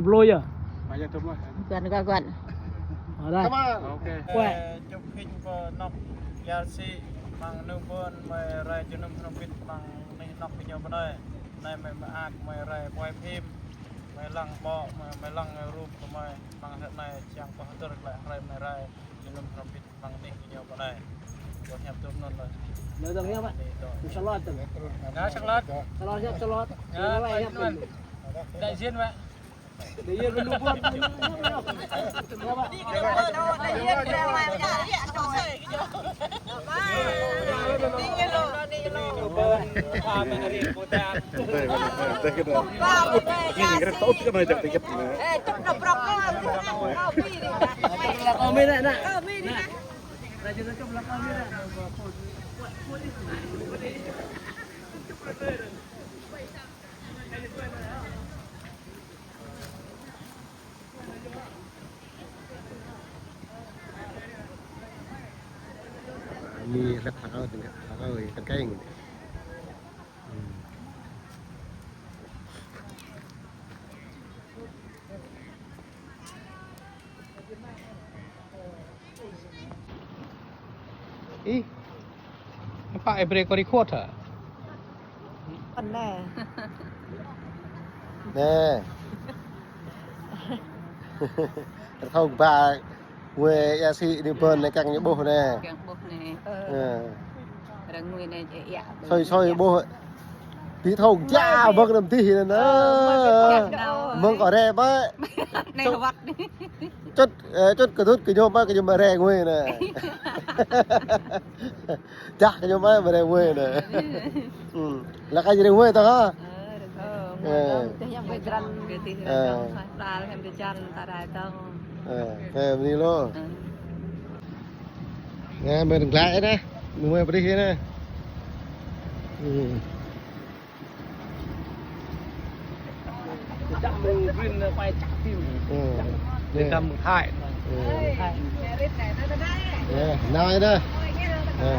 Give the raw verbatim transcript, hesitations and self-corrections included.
Blơi yơh. Mă yơh tŭm lah. Guan, guan, guan. Ở đây. Come on. Ok. Quẹt. Ơ, chúc khinh pơ nŏk yar si, măng nung pơn, mơi rai jơnum hrŏm bit, măng nih nŏk kơ ñu pơ anai. Anai mơi mơak, mơi rai quay phim, mơi lăng ƀô̆, mơi, mơi lăng rup kơ mơi, măng hrơi anai čiăng pơhơdơr glaĭ hrơi mơi rai jơnum hrŏm bit. Măng nih kơ ñu pơ anai. Ƀu hiăp tŭm anŭn lơi. Lơi dong hiăp, Pak. Nih, dong. Salot tŭm. Nah, salot. Salot hiăp, salot. Ya, salot hiăp, Pak. Đại diện, Pak. Đại diện bên Trung Quốc. Ya, Pak. Đại diện bên Trung Quốc. Ini hlăk hlăk hlăk hlăk keng. Ih, apa e brek kori kuat ha? Anai. Anai. Thâo ba, wê ya si ni bơn ne kăng ñu ƀuh ne. Kăng ƀuh ne. Ơ. Ơ. Răng ngui ne, ơ, ya. Soi soi ƀuh. Pi thâo ja bơ̆ng năm tih ne. Ơ, mơ̆ng kơ re ƀai. Anai wăt ne. Čut, ơ, čut kơ tŭt kơ ñu ƀai, kơ ñu ƀai re ngui ne. Čah kơ ñu ƀai, ƀai re ngui ne. Ơ. Lăk kơ ñu re ngui tơ ha. Ơ, ơ. Ơ. Ơ. Ơ, kơ bơni lô. Ơ. Nè, mơi glaĭ ne. Mơi pơdih ne. Ơ. Ơ. Việt Nam, Thái. Ơ. Ơ, nao ne. Ơ.